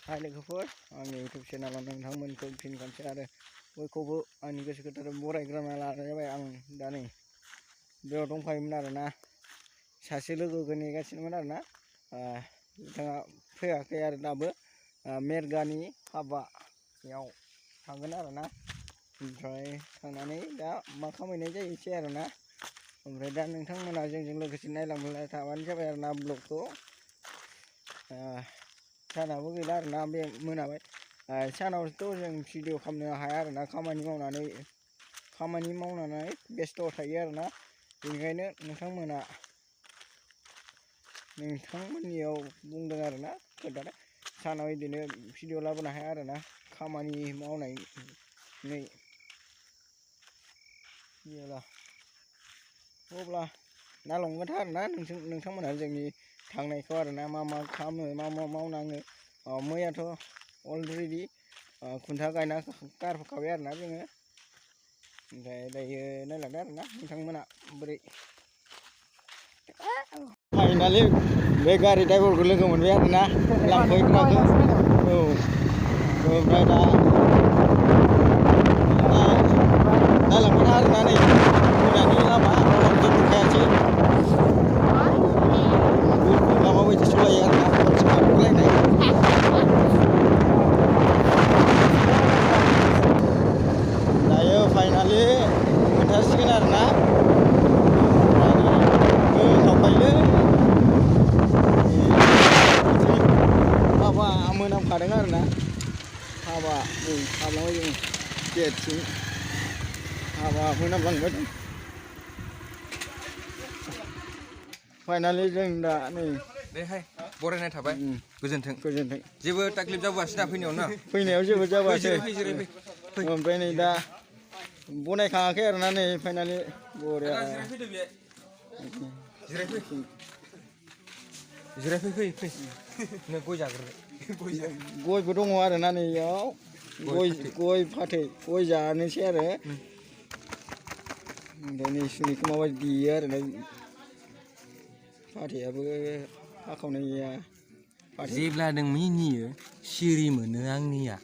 Hai लोगोफोर आंनि YouTube चेनेलाव नोंथांमोनखौ फिन खनसे आरो बयखौबो आंनि गोसो गोथारै बरायग्रोना लानाय जाबाय। आं दा नै बेयाव दंफायोमोन आरोना सासे लोगोखौ नेगासिनोमोन आरोना बिथाङा फैयाखै आरो दाबो मेरगानि हाबायाव थांगोन आरोना ओमफ्राय थांनानै दा मा खामायनाय जायो एसे आरोना ओमफ्राय दा नोंथांमोना जोंजों लोगोसे नायलांबाय थाबानो जाबाय आरोना ब्लगखौ सानाबो गैला आरोना बे मोनाबाय सानावथ' जों भिडिअ खालामनो हाया आरोना खामानि मावनानै बेस्थ' थायो आरोना बेनिखायनो नोंथांमोननियाव बुंदों आरोना खोन्थादों सानाव बिदिनो भिडिअ लाबोनो हाया आरोना खामानि मावनानै अब्ला नायलांबाय था आरोना नोंथांमोना जोंनि थांनायखौ आरोना मा खालामो मा मावनाङो मैयाथ' अलरेडि खुन्था गायना गारबोखाबाय आरोना जोङो ओमफ्राय दायो नायलांदो आरोना नोंथांमोना बोरै फाइनालि बे गारि ड्राइभारखौ लोगो मोनबाय आरोना लांफैग्राखौ औ ओमफ्राय दा नायलांबाय था आरोना नै मोनानि लामा जेबो खायासै माबाबायदि सलायो आरोना खारलायनाय दायो फाइनालि मोनथारसिगोन आरोना खावखायो हाबा मोनामखादों आरोना हाबा नै हाबलांबाय जों गेटथिं हाबा मोनामलांबाय दं फाइनालि जों दा नै बेहाय बरायनाय थाबाय गोजोन्थों जेबो ताकलिफ जाबोआसै ना फैनायाव जेबो जाबोआसै ओमफ्राय नै दा बनायखाङाखै आरोना नै फाइनालि बरिया जिरायफै नों गय जाग्रो गयबो दङ आरोना नै इयाव गय फाथै गय जानोसै आरो ओमफ्राय नै सुनिखौ माबायदि देयो आरोना फाथैयाबो हाखावनाया जेब्ला नों मिनियो सिरि मोनो आंनिया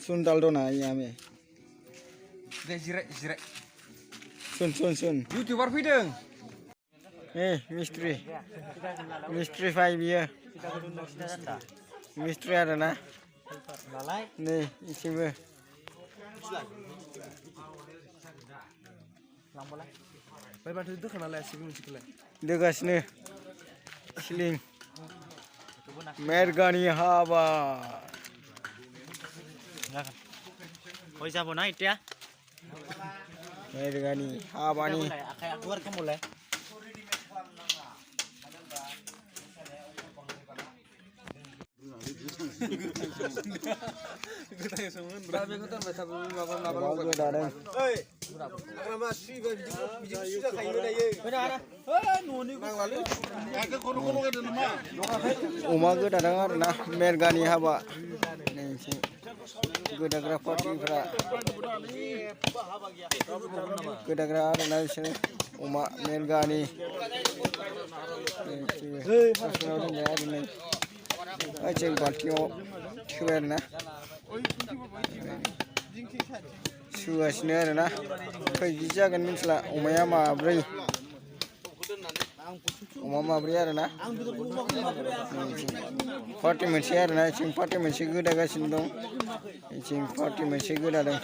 सुनदाल दना यामे दे जिराय सुन इउटिउबार फैदों मिस्ट्रि फाय बियो मिस्ट्रि आरोना नै एसेबो दोगासिनो सिलिं मेरगानि हाबा जाबो ना इटिया मेरगानि हाबानि अमा गोदादों आरोना मेरगानि हाबा गोदाग्रा पार्टिफ्रा गोदाग्रा आरोना बिसोरो अमा मेरगानि जों बाल्थिङाव सोबाय आरोना सुगासिनो आरोना खै केजि जागोन मिथिला अमाया माब्रै आरोना पार्टि मोनसे आरोना जों पार्टि मोनसे गोदागासिनो दं जों पार्टि मोनसे गोदादों